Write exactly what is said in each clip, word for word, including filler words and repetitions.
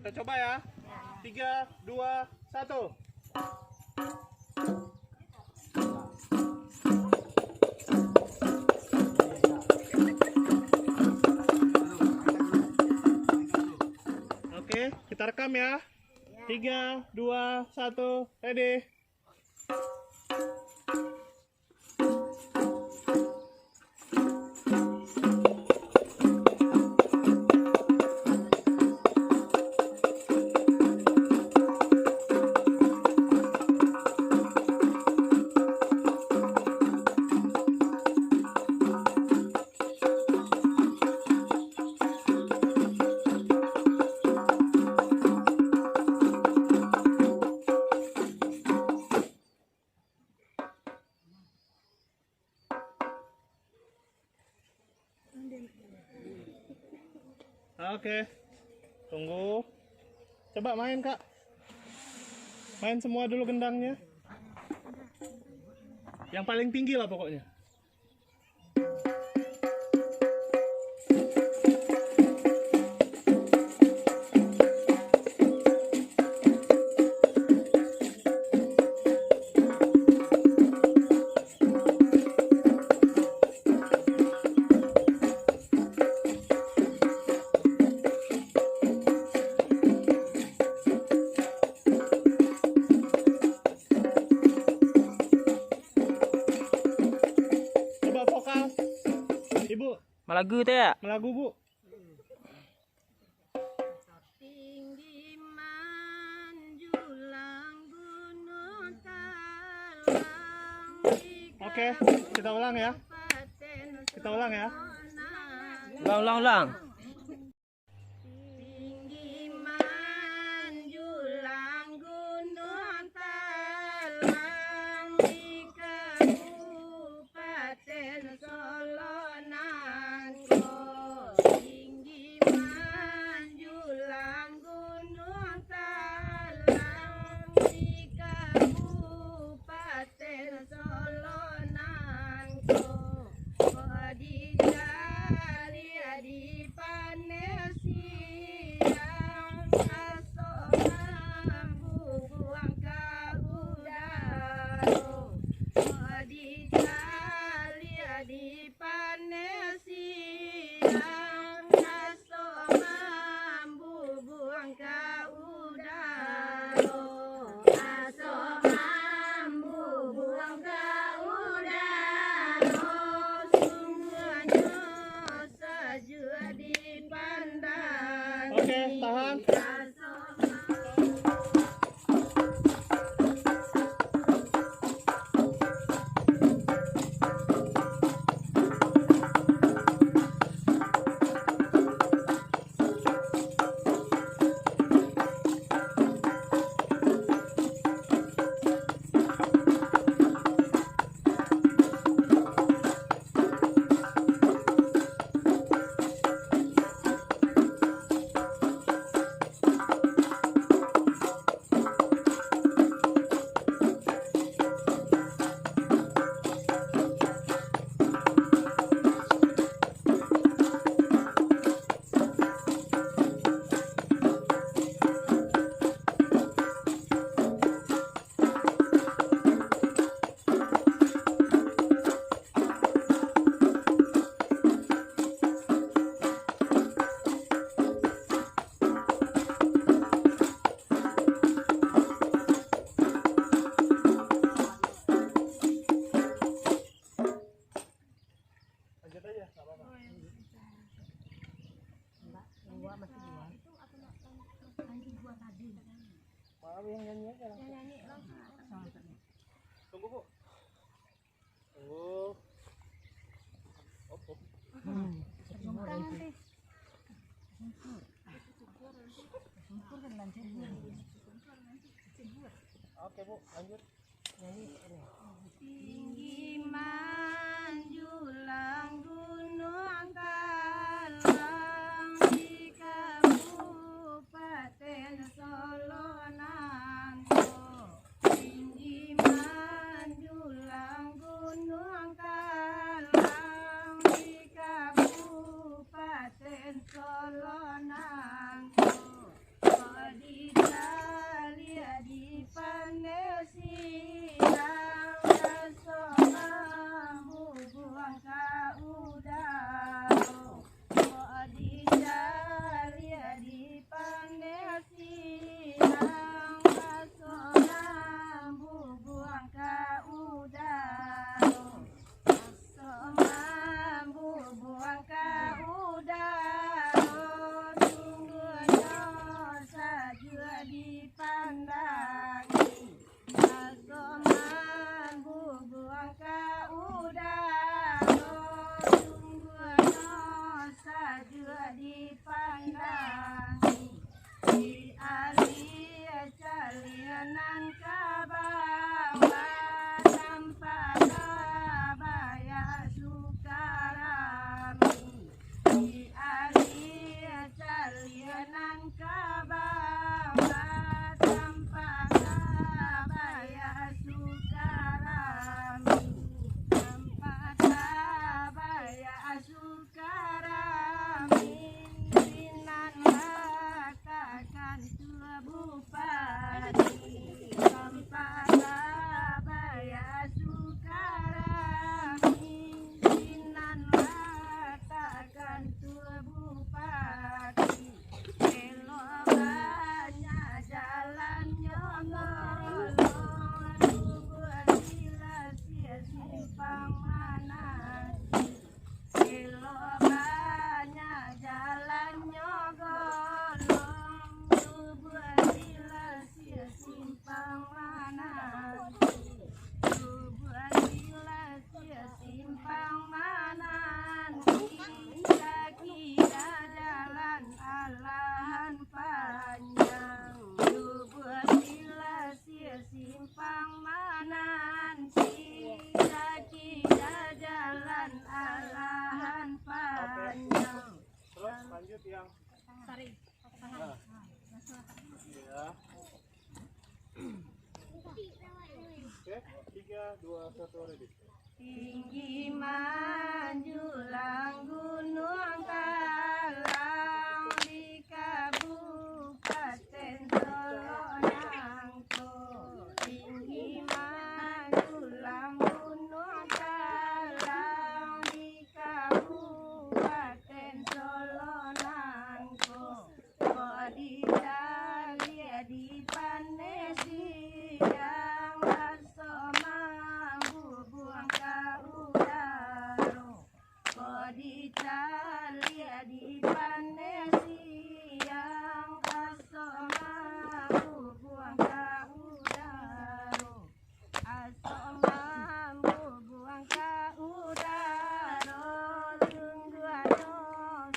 Kita coba ya. Tiga, dua, satu. Oke, kita rekam ya. Tiga, dua, satu, ready. Oke. Tunggu. Coba main, Kak. Main semua dulu gendangnya. Yang paling tinggi lah pokoknya. Coba vokal, Ibu. Malagu tu ya? Malagu, Bu. Tinggi manjulang gunung talang di Oke, kita ulang ya. Kabupaten Kita ulang ya. Ulang, ulang, ulang. Tinggi manjulang gunung talang di Kabupaten Solo nangko. Tinggi manjulang gunung talang di Kabupaten Solo nangko. Kok dicaliak dipaneh siang, aso mambubuang ka udaro. Kok dicaliak dipaneh siang, aso mambubuang ka udaro. Aso mambubuang ka udaro, sungguahnyo sajuak dipandangi. Oke, tahan. Aso Lanjut aja, nggak apa-apa. Maaf, yang nyanyi aja langsung. Tunggu, Bu. Tunggu. Op, op. Oke, Bu, lanjut. Tinggi manjulang gunung talang di Kabupaten Solo nangko. Tinggi manjulang gunung talang di Kabupaten Solo nangko. Dua, satu, ready. Tinggi manjulang Gunuang Talang di Kabupaten Solo nangko. Tinggi manjulang Gunuang Talang di Kabupaten Solo nangko. Kok dicaliak di paneh siang, raso mambubuang ka udaro. Kok dicaliak di paneh siang, raso mambubuang ka udaro. Aso mambubuang ka udaro, sungguahnyo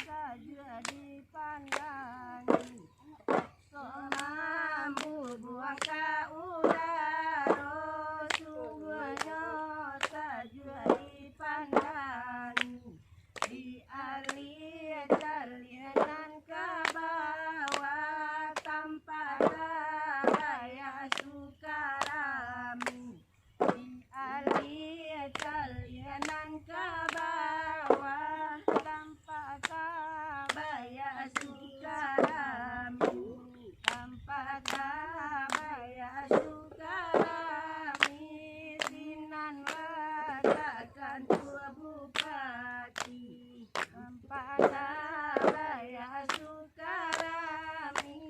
sajuak dipandangi. Aso mambubuang ka udaro, sungguahnyo sajuak dipandangi. Dialiak caliak nan ka bawah, tampak ka baya sukarami. Dialiak caliak nan ka bawah, tampak ka baya sukarami. Tampak ka baya sukarami, sinan lah ka kantua bupati. Tampak ka baya sukarami,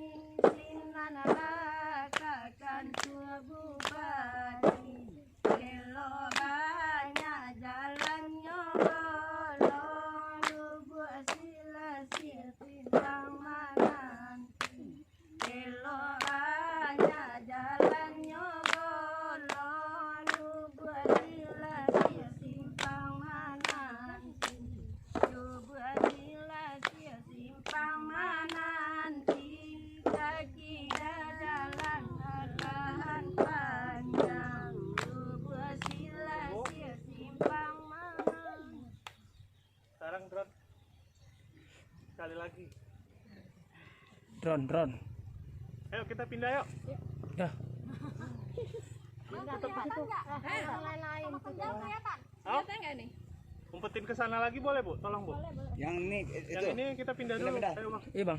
sinan lah ka kantua bupati. Elok banyak jalannyo bolong, Lubuak Silasiak simpang mananti. Elok banyak jalannyo bolong, Lubuak Silasiak simpang mananti. Lubuak Silasiak simpang mananti, ka kida jalan alahan panjang. Lubuak Silasiak simpang mananti. Sekarang drone. Sekali lagi. Drone, drone. Ayo, kita pindah, yuk. Dah. Pindah tempat. Hah? Kelihatan nggak nih? Umpetin ke sana lagi boleh, Bu? Tolong, Bu. Yang ini, itu. Yang ini kita pindah dulu. Pindah, pindah. Ayo, Bang. Iya, Bang.